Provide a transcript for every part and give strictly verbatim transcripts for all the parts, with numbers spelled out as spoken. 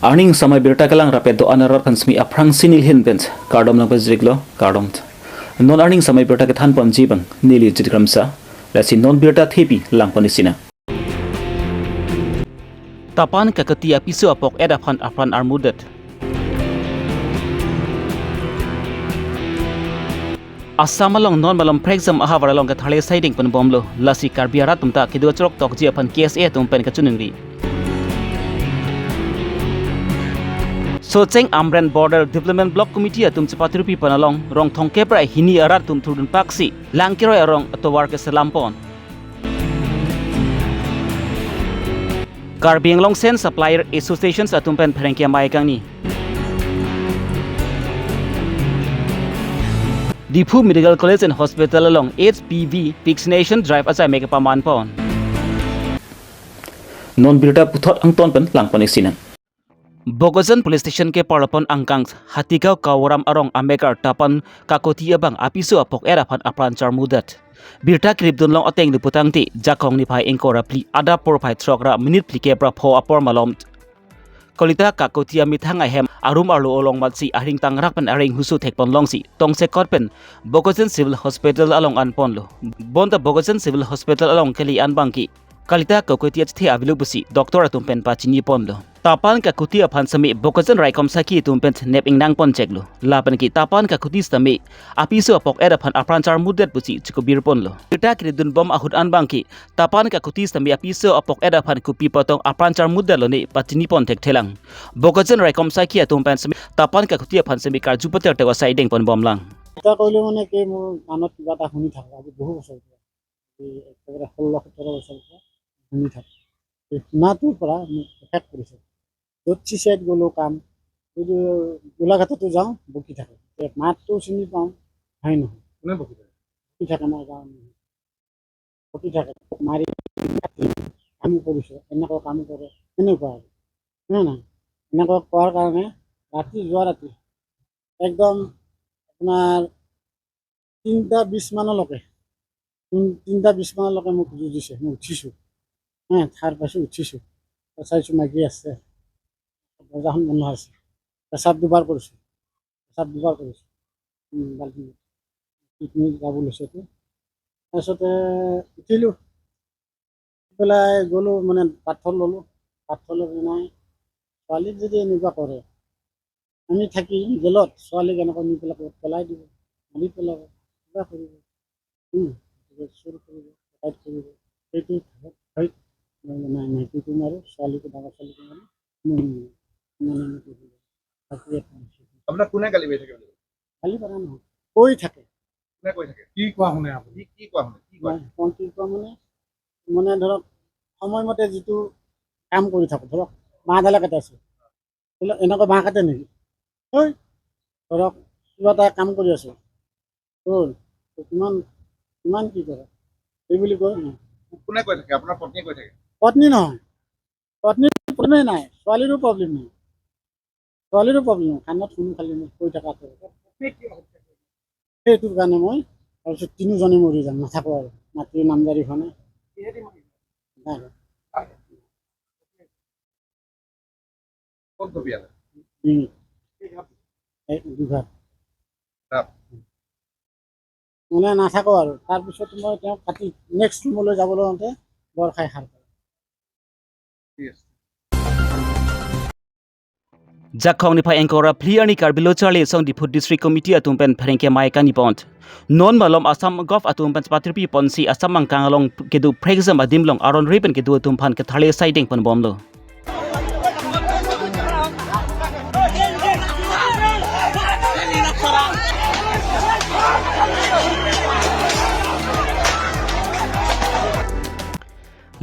Arni ingsamai birta kelang rapet do-an arat aphan semi aphrangsi nelihin pen kardom nangpajirlo, kardom. Non arni ingsamai birta kethan ponji abang neli Jit Kramsa, lasi non birta thepi lang pon isi nang. Tapan kakuti apiso apok-et aphan apran armudet. Assam along non malom phrekjam ahavar along ketharle saideng ponbomlo, lasi Karbi arat atum ta kedo chorok tokji aphan K S A atum pen kachiningri. Socheng Amren Border Development Block Committee atum chepatrupi pon along rong thomkep ra hini arat atum thurdun paksi Langkeroi arong atovar keselam pon. Karbi Anglong Sand Supplier Associations atum pen pherangke amei kangni. Diphu Medical College and Hospital along H P V vaccination drive achai mek paman pon. Non birta puthot angton pen lang pon isi nang. Bokajan Police Station keparlo pon angkang Hatigaon Kaworam arong amekar Tapan kakuti abang apiso apok-et aphan apran charmudet. Birta krip dunlong ateng luputangte Jakhong niphai ingkoi ra phli adap porphai throk ra minute phlikep ra pho apor malom Kalita kakuti amethang ahem arum arlo along matsi ahring tangrak pen areng husu thekpon longsi tongsekot pen Bokajan Civil Hospital along an ponlo. Bonta Bokajan Civil Hospital along kali an abangke Kalita kakuti achethe avelo pusi doctor atum pen pachini ponlo. Tapan kakuti aphan semi Bokajan raikom sakhi atum pen nep ingnang pon cheklo. Lapen ke Tapan kakuti semi apiso apok-et aphan apran charmudet pusi chikubir ponlo. Birta krip dunbom ahut an abangke Tapan kakuti semi apiso apok-et aphan kopi apotong apran charmudet lone pachini pon thekthelang. Bokajan raikom sakhi atum pen semi Tapan kakuti aphan semi karju pater tewa saideng ponbomlang. এটা কৰিলে মানে কি, মোৰ কাণত কিবা এটা শুনি থাকো, আজি বহু বছৰ পৰা। এই একেবাৰে ষোল্ল সোতৰ বছৰ পৰা শুনি থাকো। এই শুনাটোৰ পৰা মোক এফেক্ট কৰিছে। য'ত চি চাইড গ'লেও কাম, যদি গোলাঘাটতো যাওঁ, বকি থাকে। এই মাতটো চিনি পাওঁ, হয় নহয়? কোনে বকি থাকে? বকি থাকে, আমাৰ গাঁৱৰ মানুহ। বকি থাকে, মাৰি কাটি কাম কৰিছে, এনেকুৱা কাম কৰে, এনেকুৱা আৰু। নহয়, নহয়? এনেকুৱা কোৱাৰ কাৰণে ৰাতি, যোৱা ৰাতি একদম আপোনাৰ তিনিটা বিশ মানলৈকে, তিন-, তিনিটা বিশ মানলৈকে মোক যুঁজিছে। মই উঠিছোঁ, হা, সাৰ পাইছোঁ, উঠিছোঁ। তো চাইছোঁ মাইকী আছে, দৰ্জাখন বন্ধ আছে। পেচাব দুবাৰ কৰিছোঁ, পেচাব দুবাৰ কৰিছোঁ। উম, বাল্টি, কিডনী যাব লৈছে তো। তাৰপিছতে উঠিলোঁ, উঠি পেলাই গ'লোঁ, মানে পাথৰ ল'লোঁ। পাথৰ লৈ পেলাই ছোৱালীক যদি এনেকুৱা কৰে, আমি থাকি জেলত ছোৱালীক এনেকৈ নি পেলাই ক'ত পেলাই দিব, মাৰি পেলাব, কিবা কৰিব। উম, গতিকে চুৰ কৰিব, ডকাইত কৰিব, সেইটো থাকক। হয়, মই নাই, নাই, সেইটো মাৰো, ছোৱালীকো, ডাঙৰ ছোৱালীকো মাৰো, মই মানে, মানে, বাকী একো নাই। আপোনাক কোনে গালি পাৰি থাকে বুলি কয়? গালি পাৰা নহয়, কৈ থাকে। কোনে কৈ থাকে? কি কোৱা শুনে আপুনি? কি, কি কোৱা শুনে? কি কয়? মই, মই কি কোৱা মানে, মানে ধৰক, সময়মতে যিটো কাম কৰি থাকো, ধৰক, বাঁহ ঢালা কাটি আছো, বোলে, "এনেকৈ বাঁহ কাটে নেকি? ঐ, ধৰক, কিবা এটা কাম কৰি আছো, ঐ, তই কিমান, কিমান কি কৰে?" এই বুলি কয়। কোনে কৈ থাকে? আপোনাৰ পত্নীয়ে কৈ থাকে? পত্নী নহয়, পত্নীৰ প্ৰব্লেমেই নাই, ছোৱালীৰো প্ৰব্লেম নাই, ছোৱালীৰো প্ৰব্লেম নাই। কাণত শুনো খালি, মোক কৈ থকাটো। সেইটোৰ কাৰণে মই ভাবিছো তিনিওজনে মৰি যাম, নাথাকো আৰু। মাটিৰ নামজাৰি হোৱা নাই। নাই। ক'ত ঘৰ বিয়া? উম। এই দুঘাট। ৰাপ। মানে নাথাকো আৰু। তাৰপিছত মই তেওঁক কাটি নেক্সট ৰুমলৈ যাবলৈ লওঁতে ডৰ খাই সাৰ পালোঁ। ঠিক আছে। Jakhong niphai ingkoi ra phli arni Karbi Lo Charli Asong Diphu District Committee atum pen pherangke amei kangni pon. Non malom Assam Govt atum pen chepatrupi ponsi Assam angkang along kedo phrekjam adim along aron ri pen kedo atum aphan ketharle saideng ponbomlo.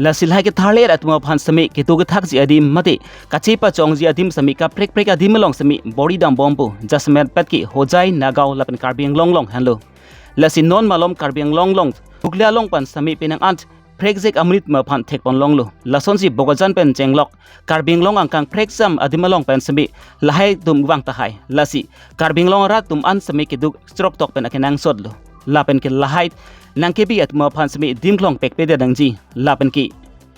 Lasi lahai ketharle atum aphan semi kedo kethakji adim mate kachepa chongji adim semi kaprek prek adim along semi bor-i dambompo, jasemet petke Hojai, Nagaon lapen Karbi Anglong along henlo. Lasi non malom Karbi Anglong along Hukli along pen semi penang an phrekjek amonit ma aphan thekpon longlo. Lasonsi Bokajan pen chenglok Karbi Anglong angkang phrekjam adim along pen semi lahai atum vang tahai. Lasi Karbi Anglong arat atum an semi keduk chorok tok pen akenangsotlo. Lapen ke lahai nangkebi atum aphan semi dimklong pekpede nangji. Lapen ke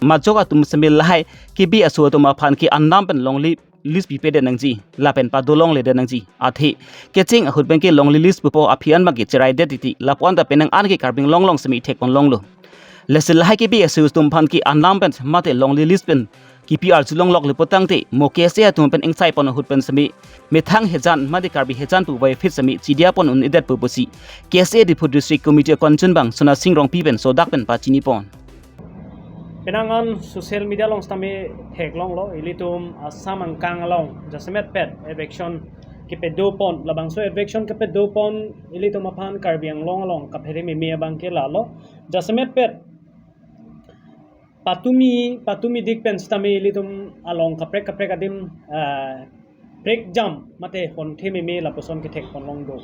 majok atum semi lahai kebi aso atum aphan ke anam pen longle list pipedet nangji lapen padolongledet nangji. Athe kecheng ahut pen ke longle list pupo aphi an abang ke cheraidet titi, lapu-an ta penang an ke Karbi Anglong along semi thekponlonglo. Lasi lahai ke B S U atum aphan ke anlam pen mate longle list pen kipi arjulonglokle putangte mo K S A atum pen ingsaipon ahut pen semi methang hejan mate Karbi hejan pu bai fit semi chidiapon un-edet pu pusi K S A Diphu District Committee akon chunbang Sona Sing Rongpi pen sodak pen pachinipon. Penang an social media along sitame theklonglo, ilitum Assam angkang along jasemetpet eviction kepadopon, labangso eviction kepadopon ilitum aphan Karbi Anglong along kaphere meme abang ke lalo. Jasemetpet patumi, patumi dik pen sitame ilitum along kaprek kaprek adim, ah, prekjam mate honthe meme lapuson kethekponlong do.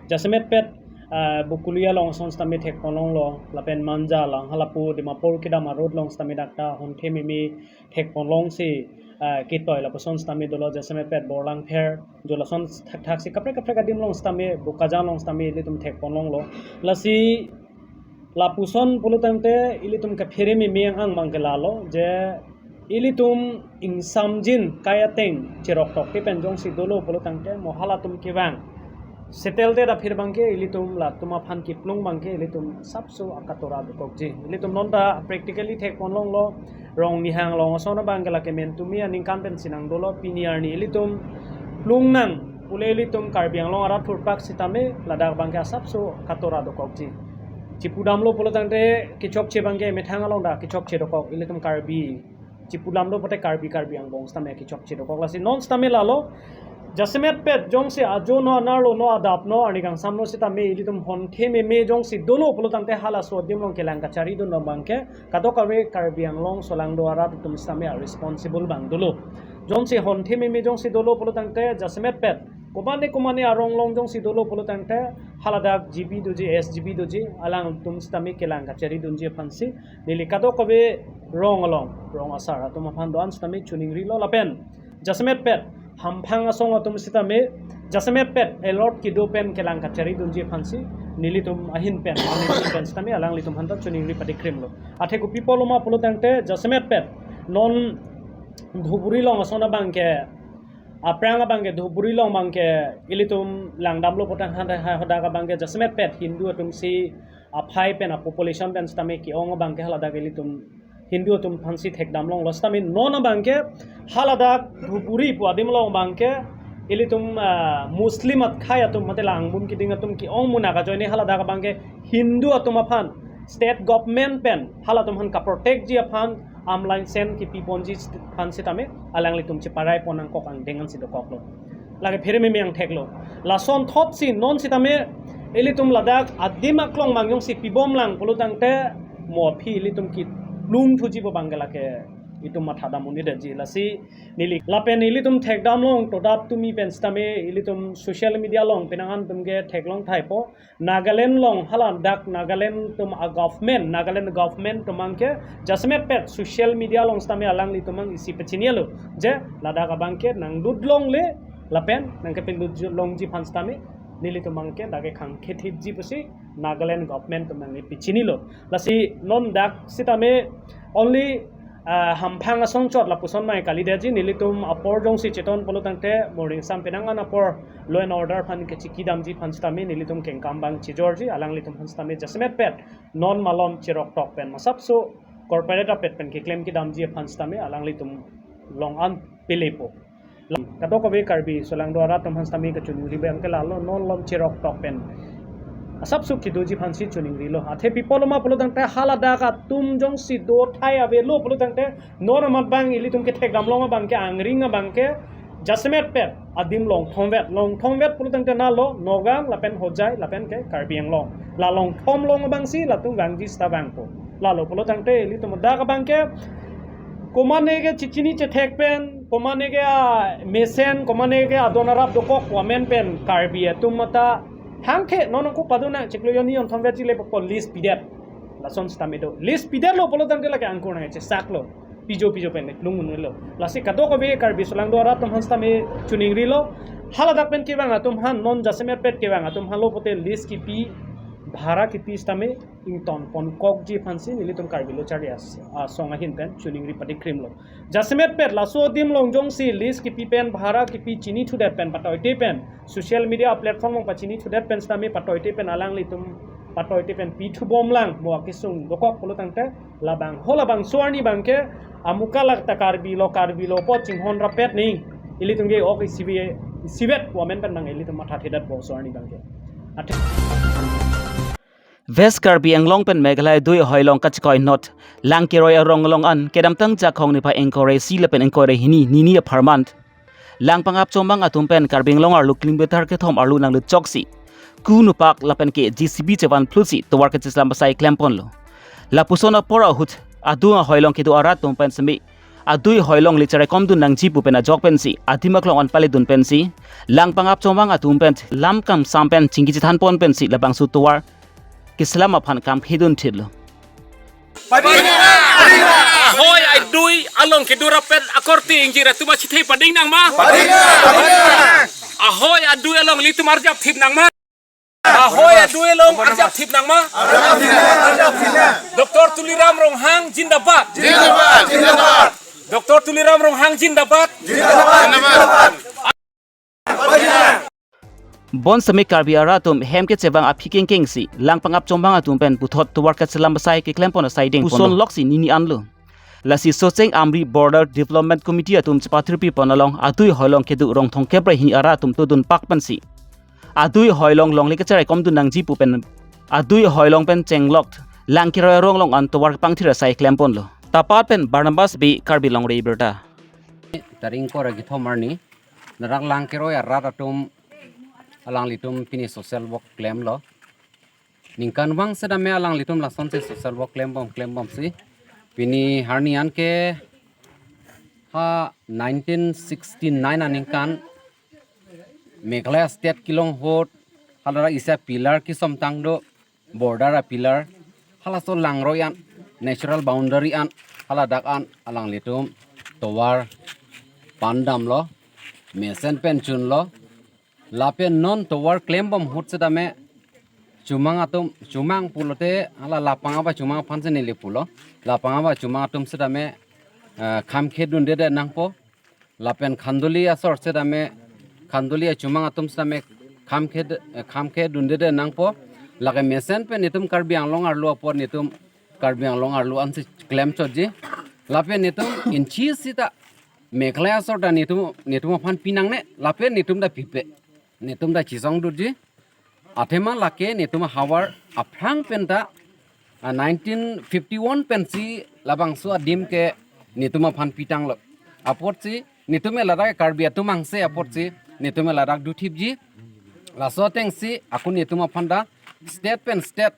Jasemetpet, ah, Bokolia along ason sitame thekponlonglo, lapen Manja along, halapu Dimapur kedam a-road along sitame dak ta honthe meme thekponlongsi, ah, ketoi lapuson sitame dolo. Jasemetpet Borlangpher, jo lason thakthaksi kaprek kaprek adim along sitame, Bokajan along sitame ilitum thekponlonglo. Lasi lapuson pulotangte ilitum kaphere meme ang abang ke lalo, je ilitum ingsamjin kai ateng cherok tokte pen jongsi dolo pulotangte mo halatum kevang settle det aphi abang ke ilitum latum aphan kiplung abang ke ilitum asapso akatora dokokji. Ilitum non ta practically thekponlonglo, Rongnihang along ason abang ke lake mentumi aningkan pensi nangdolo, pini arni ilitum plung nang pule ilitum Karbi Anglong arat thurpak sitame ladak abang ke asapso katora dokokji. Chipudamlo pulotangte kechokche abang ke methang along ta kechokche dokok, ilitum Karbi. Chipudamlo pote Karbi, Karbi angbong sitame kechokche dokok. Lasi non sitame lalo, jasemetpet jongsi ajo no, anerlo no, adap no, arni kangsam no sitame ilitum honthe meme jongsi dolo pulotangte halaso adim along kelang kacharidun abang ke kadokave Karbi Anglong solangdo arat atum sitame a-responsible abang dolo. Jongsi honthe meme jongsi dolo pulotangte jasemetpet komane komane arong along jongsi dolo pulotangte haladak G B doji, S G B doji, alangtum sitame kelang kacharidunji aphansi neli kadokave rong along, rong asar atum aphan do-an sitame choningrilo. Lapen jasemetpet hamphang asong atum sitame jasemetpet alert kedo pen kelang kacharidunji aphansi nelitum ahin pen, ahin pen sitame alanglitum aphanta choningri padikrimlo. Athe kopi apotlo ma pulotangte jasemetpet non Dhuburi along ason abang ke, aphrang abang ke Dhuburi along abang ke ilitum langdamlo putangte ha, ha, hadak abang ke jasemetpet Hindu atumsi aphai pen, a-population pen sitame ke-ong abang ke haladak ilitum Hindu atum aphansi thekdamlonglo sitame non abang ke haladak Dhuburi pu adim along abang ke ilitum, ah, Muslim akhai atum mate la angbun kiding atum ke-ong munak ajoine haladak abang ke Hindu atum aphan state government pen halatum aphan kaprotectji aphan arms license kipiponji aphan sitame alanglitum cheparaipon nangkok angdeng ansi dokoklo. Lake phere meme angtheklo. Lasonthotsi non sitame ilitum ladak adim aklong mangyongsi pibomlang pulotangte mo aphi ilitum kelung thuji pu abang ke lake itum mathadam un-edetji. Lasi neli lapen ilitum thekdamlong todap tumi pen sitame ilitum social media along penang an atum ke theklong thaipo. Nagaland along haladak Nagaland atum a-government, Nagaland government atum abang ke jasemetpet social media along sitame alanglitum abang isi pachinilo je ladak abang ke nanglut longle lapen nangkepinlut longji aphan sitame nelitum abang ke dak ke khangkhethipji pusi Nagaland government atum abang pachinilo. Lasi non dak sitame only, ah, hamphang asong chot lapuson mai kalidetji, nelitum apor jongsi cheton pulotangte morning sam penang an apor law and order aphan kechikidamji aphan sitame nelitum kengkam abang chijorji, alanglitum aphan sitame jasemetpet non malom cherok tok pen masapso corporate apet pen keklem kedamji aphan sitame alanglitum long an pelepo. Kadokave Karbi solangdo arat atum aphan sitame kachoningri abang ke lalo, non malom cherok tok pen asapso kedoji aphansi choningrilo. Athe pi apotlo ma pulotangte haladak atum jongsi dothai avelo pulotangte non amat abang ilitum kethekdamlong abang ke angring abang ke jasemetpet adim Longthomvet, Longthomvet pulotangte nalo Nagaon lapen Hojai lapen ke Karbi Anglong. La Longthom along abangsi latum vangji sita vangpo. Lalo pulotangte ilitum dak abang ke komane ke chechini chethek pen, komane ke, ah, mesen, komane ke adon arap dokok pu amen pen Karbi atum mata thangthe non ako paduna chiklo jonni Longthomvetji le pokpo list pidet. Lason sitame do. List pidetlo pulotangte lake angkur nangchesaklo. Pijo pijo pen klung unlo. Lasi kadokave Karbi solangdo arat atum aphan sitame choningrilo. Haladak pen kevang atum aphan, non jasemetpet kevang atum aphanlo pote list kipi Bhara kipi sitame ingtonpon kokji aphansi nelitum Karbi Lo Charli As-, Asong ahin pen choningri padi krim lo. Jasemet pet laso adim along jongsi lease kipi pen bhara kipi chinithudet pen patoite pen social media platform along pachinithudet pen sitame patoite pen alanglitum patoite pen pithubomlang mo akesung dokok pulo tangte labang ho labangso arni abangke amuka lak ta Karbi Lo Karbi Lo pu chinghon rapet ni ilitum ke ok isibi isivet pu amen pen abang ilitum mathathedet bangso arni abangke. Athe- West Karbi Anglong pen Meghalaya adui ahoi along kachekoi not Langkeroi arong along an kedamtang Jakhong niphai ingkoi ra isi lapen ingkoi ra hini nini apharman Langpangap Chomang atum pen Karbi Anglong arlo kilometer kethom arlo nanglut choksi ku nupak lapen ke J C B chevan phlusi tovar kacheselam asai klemponlo. Lapuson apor ahut adung ahoi along kedo arat atum pen semi adui ahoi along le cheraikomdun nangji pu pen ajok pensi adim aklong an paledun pensi Langpangap Chomang atum pen lam kamsam pen chingki chethanpon pensi labangso tovar keselam aphan kam khedun thitlo. Pading nang! Ahoi adui along kedo rapet akorte ingjir atum achithe pading nang ma? Pading nang! Pading nang! Ahoi adui along ilitum arjap thip nang ma? Ahoi adui along arjap thip nang ma? Arjap thip nang! Arjap thip nang! Doctor Tuliram Ronghang jindabad! Jindabad! Jindabad! Doctor Tuliram Ronghang jindabad! Jindabad! Jindabad! Bonseme Karbi arat atum hem kechevang aphi kengkengsi Langpangap Chomang atum pen puthot tovar kacheselam asai keklempon asai dengponlo. Puson loksi nini anlo. Lasi Socheng Amri Border Development Committee atum chepathirpipon along adui ahoi along kedo rong thomkep ra hini arat atum todun pak pensi adui ahoi along longle kacheraikomdun nangji pu pen adui ahoi along pen chenglok Langkeroi arong along an tovar pangthir asai klemponlo. Tapat pen Barnabas Bey, Karbi Longri Abirta. Tarik ingkoi ra kethom arni ladak Langkeroi arat atum alanglitum pini social work klemlo. Ningkan vang setame alanglitum lasonsi social work klembom klembomsi pini arni anke ha nineteen sixty-nine aningkan Meghalaya state kelong ahut haladak isi a pillar kesomtang do, border a pillar, halaso langroi an, natural boundary an, haladak an alanglitum tovar pandamlo, mesen pen chunlo, lapen non tovar klembom ahut setame Chomang atum, Chomang pulote hala Lapangap Chomang aphansi neli pulo, Lapangap Chomang atum setame, eh, kham khedundedet nangpo, lapen Khanduli asor setame, Khanduli a Chomang atum setame kham khe, kham khedundedet nangpo. Lake mesen pen netum Karbi Anglong arlo apor netum Karbi Anglong arlo ansi klemchotji. Lapen netum inchi sita Meghalaya asor ta netum, netum aphan pinangne, lapen netum ta pipe. Netum ta chesongdunji. Athema lake netum ahavar aphrang penta, ah, nineteen fifty-one pensi labangso adim ke netum aphan pitanglo. Apotsi netum ladak Karbi atum angse apotsi netum ladak dothipji. Laso atengsi ako netum aphan ta state pen state,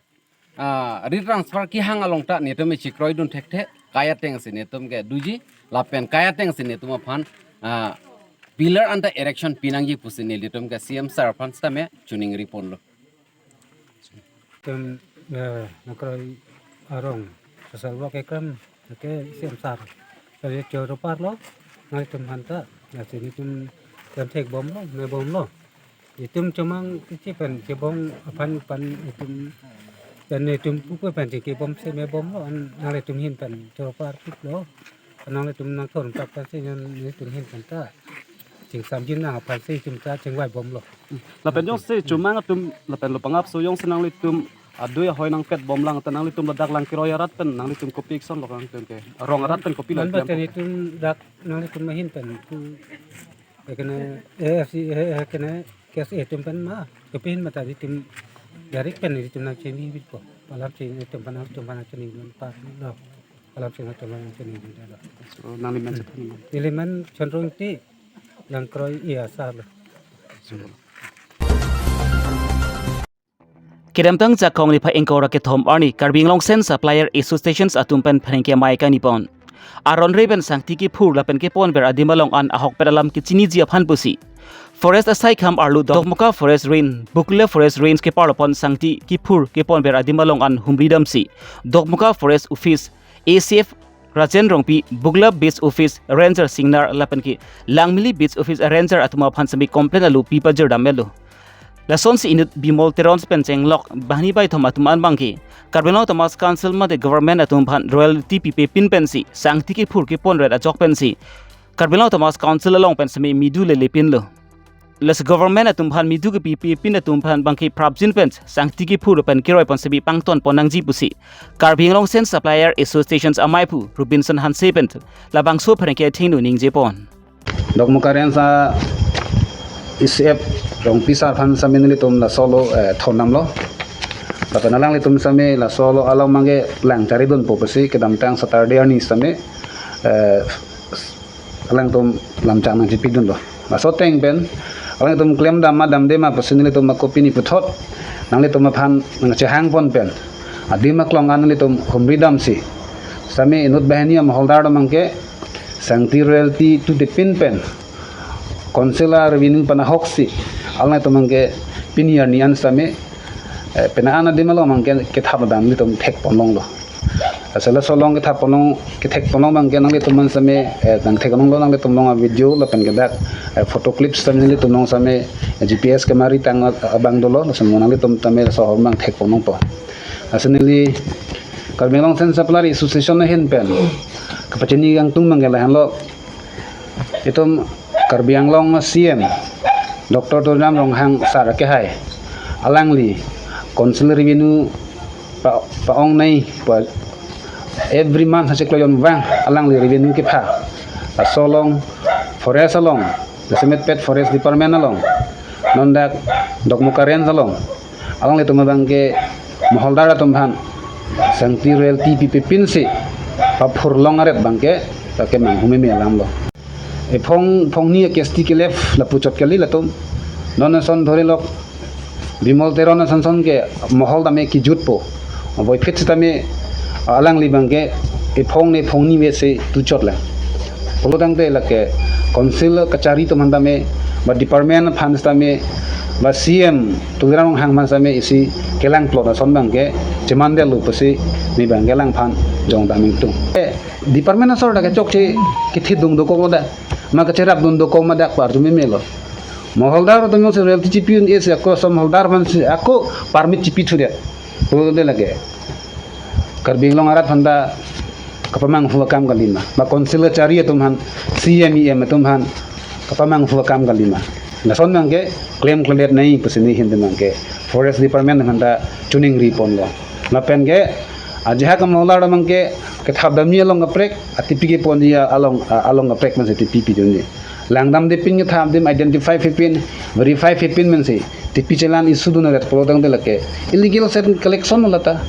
ah, retransfer kehang along ta netum chekroidun thekthe, kai atengsi netum ke doji, lapen kai atengsi netum aphan, ah, pillar anta erection pinangji pusi nelitum ke C M sir aphan setame choningriponlo. Netum, eh, Langkeroi arong social work keklem ke C M sir. Kali choro parlo, nangtum aphan ta, lasi netum klem thekbomlo, mebomlo. Netum Chomang kichi pen chebom aphan pen netum, pen netum pupu pen chekebomsi mebomlo, an nanglitum ahin pen choro parpiklo. Nanglitum nangthon kap pensi netum ahin pen ta chingsamji nang aphansi netum ta chingvaibomlo. Lapen jongsi Chomang atum lapen Lapangap so jongsi nanglitum adui ahoi nangpetbomlang ta nanglitum ladak Langkeroi arat pen nanglitum kopi action lo nangtum ke? Rong arat pen kopilo? Manba klem te netum dak nanglitum ahin pen pu, ekene, eh, si, eh, ekene, kes, eh, atum pen ma, kopi ahin ma ta netum direct pen netum nangchinibompo. Alam si netum pen, netum pen nangchinibompo. Alam si netum pen nangchinibompo. So, nangli men chethan ni? Neli men Chandra Ingti, Langkeroi, iya, sir lo. Kedamtang Jakhong niphai ingkoi ra kethom arni Karbi Anglong Cement Supplier Associations atum pen pherangke amei kanipon. Aron re pen sangti kephur lapen keponver adim along an ahokpet alam kechiniji aphan pusi Forest asaikham arlo Dokmoka Forest Range, Bukle Forest Range keparlopon sangti kephur keponver adim along an humridamsi Dokmoka Forest Office A C F Rajen Rongpi, Bukla Beach Office Ranger Singnar lapen ke Langmili Beach Office Ranger atum aphan semi complaint alo pi pajirdam melo. Lasonsi inut Bimol Teron pen chenglok banghini baithom atum an abangke Karbi Anglong Autonomous Council mate government atum aphan royalty pipe pin pensi sangti kephur keponret ajok pensi Karbi Anglong Autonomous Council along pen semi midu lele pinlo. Lasi government atum aphan midu kepipe pin atum aphan abangke prapjin pen sangti kephur pen keroi pon semi pangton pon nangji pusi Karbi Anglong Cement Supplier Association amaiphu Robinson Hanse pen labangso aphan ke thengno ningje pon. Dokmoka Range a E C F Rongpi sir aphan semi nelitum lasolo, eh, thondamlo. Lapen alanglitum semi lasolo along abangke lang charidunpo pusi kedamtang Saturday arni semi, eh, alangtum lamchak nangchipidunlo. Laso ateng pen alangtum klemdam ma damde ma pusi nelitum ako pini puthot nanglitum aphan nangchehang pon pen adim aklong an nelitum humridamsi semi inut banghini amoholdar atum abangke sangti royalty tute pin pen Council a revenue pen ahoksi alangtum abangke pini arni an semi, eh, pena an adim along abangke kethap dam nelitum thek pon longlo. Asal laso along kethap pon long, kethek pon long abangke nanglitum an semi, eh, nangthek longlo, nanglitum along a video lapen ke dak, eh, photo clips semi nelitum along semi, eh, G P S kemari tang, eh, abang dolo, laso mo nanglitum semi laso ahormu abang thek pon longpo. Asal neli Karbi Anglong Cement Supplier Association ahin pen kapachini kangtung abangke lahenlo, itum Karbi Anglong C M Doctor Tuliram Ronghang sir akehai alangli Council revenue pa, pa-ongnei pa, every month hachiklo jon vang alangli revenue kepha. Laso along forest along, jasemet pet forest department along, non dak Dokmoka Range along, alanglitum abangke moholdar atum aphan sangti royalty pipe pinsi paphur long aret abangke, lake manghumeme alamlo. Ephong phongni a-kisti kelep lapu chot kali latum. Non ason dhorilok Bimol Teron ason son ke mohol tame kijutpo. Voiphit sitame alangli abangke ephong ne phongni vese tu chot lang. Pulo tangte lake Council kachari atum aphan tame ba department aphan sitame ba C M Tuliram Ronghang aphan sitame isi kelang plot ason abangke chemandetlo pusi ne abangke alangphan jongdam ingtung. Eh, department asor dak kechokche kethidung dokok lo dak. Ma kacherapdun dokok ma dak parju memelo. Moholdar atum jongsi royalty chipi un-e si ako aso moholdar aphansi ako permit chipi thudet. Pulote lake Karbi Anglong arat aphanta kapamanghu akam kalima. Ma Council kachari atum aphan, C M E M atum aphan kapamanghu akam kalima. Lason abangke klemkledet nai pusi ne ahin abangke Forest Department aphanta choningri ponlo. Lapen ke ajahak amoholdar abangke kethapdamji along kaprek, atipi keponji along, along kaprek pensi tipi pidunji. Langdamde pin kethapdam, identify pipin, verify pipin pensi tipi challan issue dun aret pulo tangte lake illegal cement collection lo lata.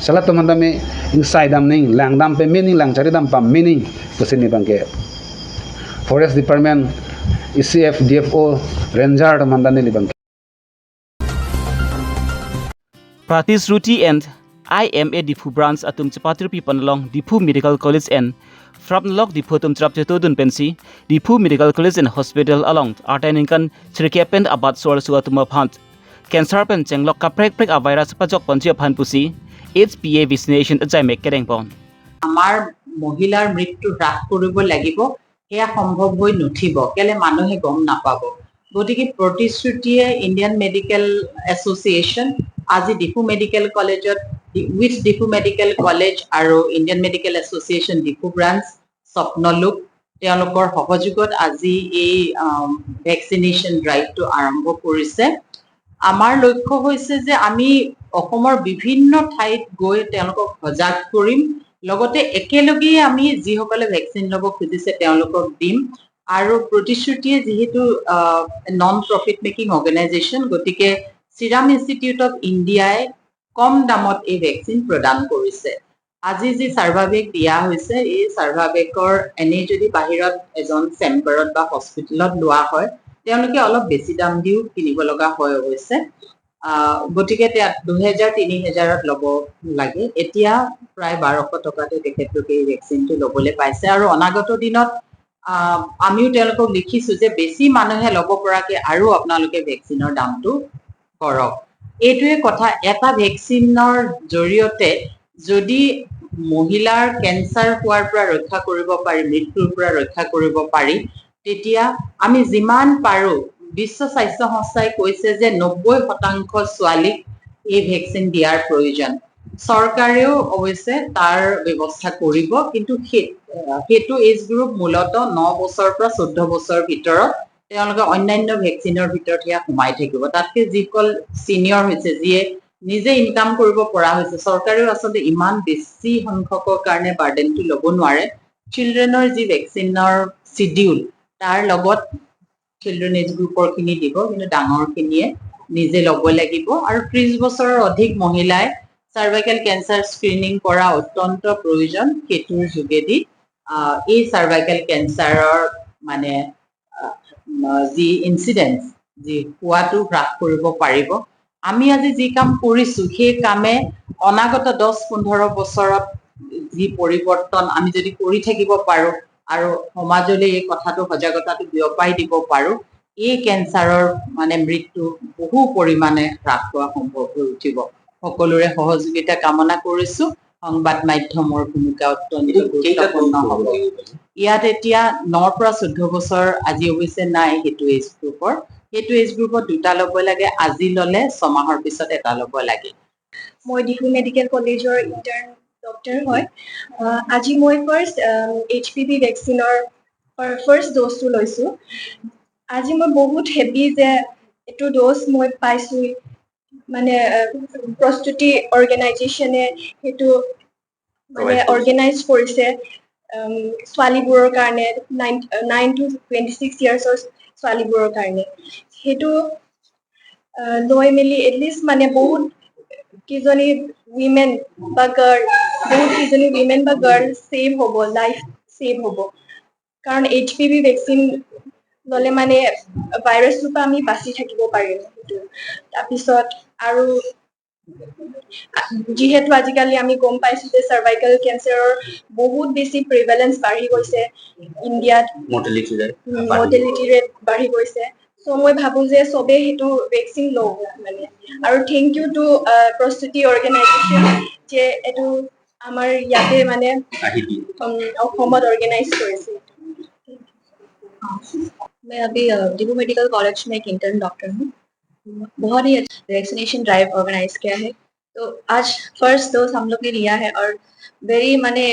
Sala atum aphan tame ingsaidam ning, langdam pame ning, lang charidam pame ning pusi ne abangke Forest Department, E C F, D F O, Ranger atum aphan ta neli abangke. Pratisruti and I M A Diphu branch atum chepatirpi pon along Diphu Medical College and Phrapnalok Diphu atum cherap chetodun pensi Diphu Medical College and Hospital along arta ningkan sirkep pen abat so arloso atum aphan cancer pen chenglok kaprek prek a-virus pajok ponji aphan pusi H P V vaccination ajaimek kedeng pon. আমাৰ মহিলাৰ মৃত্যু হ্ৰাস কৰিব লাগিব, সেয়া সম্ভৱ হৈ নুঠিব, কেলে মানুহে গম নাপাব। গতিকে প্ৰতিশ্ৰুতিয়ে ইণ্ডিয়ান মেডিকেল এছ'চিয়েশ্যন আজি ডিফু মেডিকেল কলেজত, উইথ ডিফু মেডিকেল কলেজ আৰু ইণ্ডিয়ান মেডিকেল এছ'চিয়েশ্যন ডিফু ব্ৰাঞ্চ, স্বপ্নলোক, তেওঁলোকৰ সহযোগত আজি এই ভেকচিনেশ্যন ড্ৰাইভটো আৰম্ভ কৰিছে। আমাৰ লক্ষ্য হৈছে যে আমি অসমৰ বিভিন্ন ঠাইত গৈ তেওঁলোকক সজাগ কৰিম, লগতে একেলগেই আমি যিসকলে ভেকচিন ল'ব খুজিছে তেওঁলোকক দিম। আৰু প্ৰতিশ্ৰুতিয়ে যিহেতু নন প্ৰফিট মেকিং অৰ্গেনাইজেশ্যন, গতিকে ছিৰাম ইনষ্টিটিউট অৱ ইণ্ডিয়াই কম দামত এই ভেকচিন প্ৰদান কৰিছে। আজি যি চাৰ্ভাভেক দিয়া হৈছে, এই চাৰ্ভাভেকৰ এনেই যদি বাহিৰত এজন চেম্বাৰত বা হস্পিটেলত লোৱা হয়, তেওঁলোকে অলপ বেছি দাম দিও কিনিব লগা হয় অৱশ্যে। আহ, গতিকে তেওঁ দুহেজাৰ, তিনি হেজাৰত ল'ব লাগে। এতিয়া প্ৰায় বাৰশ টকাতে তেখেতলোকে এই ভেকচিনটো ল'বলৈ পাইছে। আৰু অনাগত দিনত, আহ, আমিও তেওঁলোকক লিখিছো যে বেছি মানুহে ল'ব পৰাকে আৰু আপোনালোকে ভেকচিনৰ দামটো কৰক। এইটোৱে কথা, এটা ভেকচিনৰ জৰিয়তে যদি মহিলাৰ কেঞ্চাৰ হোৱাৰ পৰা ৰক্ষা কৰিব পাৰি, মৃত্যুৰ পৰা ৰক্ষা কৰিব পাৰি, তেতিয়া আমি যিমান পাৰোঁ বিশ্ব স্বাস্থ্য সংস্থাই কৈছে যে নব্বৈ শতাংশ ছোৱালীক এই ভেকচিন দিয়াৰ প্ৰয়োজন। চৰকাৰেও অৱশ্যে তাৰ ব্যৱস্থা কৰিব, কিন্তু সেই, আহ, সেইটো এজ গ্ৰুপ মূলতঃ ন বছৰৰ পৰা চৈধ্য বছৰৰ ভিতৰত, তেওঁলোকে অন্যান্য ভেকচিনৰ ভিতৰত সেয়া সোমাই থাকিব। তাতকে যিসকল ছিনিয়ৰ হৈছে, যিয়ে নিজে ইনকাম কৰিব পৰা হৈছে, চৰকাৰেও আচলতে ইমান বেছি সংখ্যকৰ কাৰণে বাৰ্ডেনটো ল'ব নোৱাৰে। চিলড্ৰেনৰ যি ভেকচিনৰ শ্বিডিউল, তাৰ লগত চিলড্ৰেন এজ গ্ৰুপৰ খিনি দিব, কিন্তু ডাঙৰখিনিয়ে নিজে ল'ব লাগিব। আৰু ত্ৰিশ বছৰৰ অধিক মহিলাই চাৰ্ভাইকেল কেঞ্চাৰ স্ক্ৰিনিং কৰা অত্যন্ত প্ৰয়োজন। সেইটোৰ যোগেদি, আহ, এই চাৰ্ভাইকেল কেঞ্চাৰৰ, মানে, আহ, যি ইনচিডেঞ্চ, যি হোৱাটো হ্ৰাস কৰিব পাৰিব। আমি আজি যি কাম কৰিছো, সেই কামে অনাগত দহ পোন্ধৰ বছৰত যি পৰিৱৰ্তন আমি যদি কৰি থাকিব পাৰো আৰু সমাজলৈ এই কথাটো, সজাগতাটো বিয়পাই দিব পাৰো, এই কেঞ্চাৰৰ, মানে, মৃত্যু বহু পৰিমাণে হ্ৰাস হোৱা সম্ভৱ হৈ উঠিব। সকলোৰে সহযোগিতা কামনা কৰিছো। সংবাদ মাধ্যমৰ ভূমিকা অত্যন্ত এইটো কেইটা গুৰুত্বপূৰ্ণ ড'জ হ'ব। ল'ব লাগিব? ইয়াত এতিয়া নৰ পৰা চৈধ্য বছৰ, আজি অৱশ্যে নাই সেইটো এজ গ্ৰুপৰ। সেইটো এজ গ্ৰুপত দুটা ল'ব লাগে, আজি ল'লে ছমাহৰ পিছত এটা ল'ব লাগে। মই ডিফু মেডিকেল কলেজৰ ইণ্টাৰ্ণ ডক্টৰ হয়। আহ, আজি মই ফাৰ্ষ্ট এইচ পি ভি ভেকচিনৰ ফাৰ্ষ্ট ড'জটো লৈছোঁ। আজি মই বহুত হেপী যে এইটো ড'জ মই পাইছোঁ। মানে, আহ, প্ৰস্তুতি অৰ্গেনাইজেশ্যনে সেইটো, মানে, প্ৰভাইড কৰিছে। অৰ্গেনাইজ কৰিছে, উম, ছোৱালীবোৰৰ কাৰণে, nine, nine to twenty six ইয়াৰ্ছৰ ছোৱালীবোৰৰ কাৰণে। সেইটো, আহ, লৈ মেলি এটলিষ্ট, মানে, বহুত কেইজনী উইমেন বা গাৰ্ল, বহুত কেইজনী উইমেন বা গাৰ্ল ছেভ হ'ব, লাইফ ছেভ হ'ব। কাৰণ এইচ পি ভি ভেকচিন ল'লে, মানে, ভাইৰাছটোৰ পৰা আমি বাচি থাকিব পাৰিম সেইটো। তাৰপিছত আৰু যিহেতু আজিকালি আমি গম পাইছোঁ যে চাৰ্ভাইকেল কেঞ্চাৰৰ বহুত বেছি প্ৰিভেলেঞ্চ বাঢ়ি গৈছে ইণ্ডিয়াত, মৰ্টেলিটি ৰেট। মৰ্টেলিটি ৰেট বাঢ়ি গৈছে। চ' মই ভাবোঁ যে চবেই সেইটো ভেকচিন লওক, মানে। আৰু থেংক ইউ টু প্ৰস্তুতি অৰ্গেনাইজেশ্যন যে এইটো আমাৰ ইয়াতে, মানে, আহি দিয়ে। উম, অসমত অৰ্গেনাইজ কৰিছে। मैं अभी, अ, डिफू मेडिकल कॉलेज में एक इंटर्न डॉक्टर हूँ। बहुत ही अच्छा वैक्सीनेशन ड्राइव ऑर्गेनाइज किया है। तो आज फर्स्ट डोज हम लोग ने लिया है और वेरी, माने,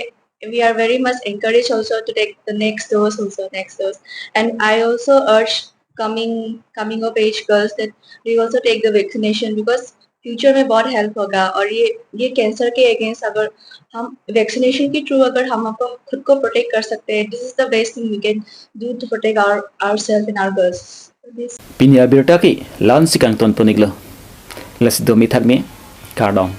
we are very much encouraged also to take the next dose also, next dose. And I also urge coming, coming of age girls that they also take the vaccination because future में बहुत हेल्प होगा। और ये, ये कैंसर के अगेंस्ट अगर हम वैक्सीनेशन के थ्रू अगर हम आपको खुद को प्रोटेक्ट कर सकते हैं, this is the best thing we can do to protect our, ourselves and our girls. Pini abirta ke la-ansi kangton pon-iklo. Lasi domi thakmi, kardom.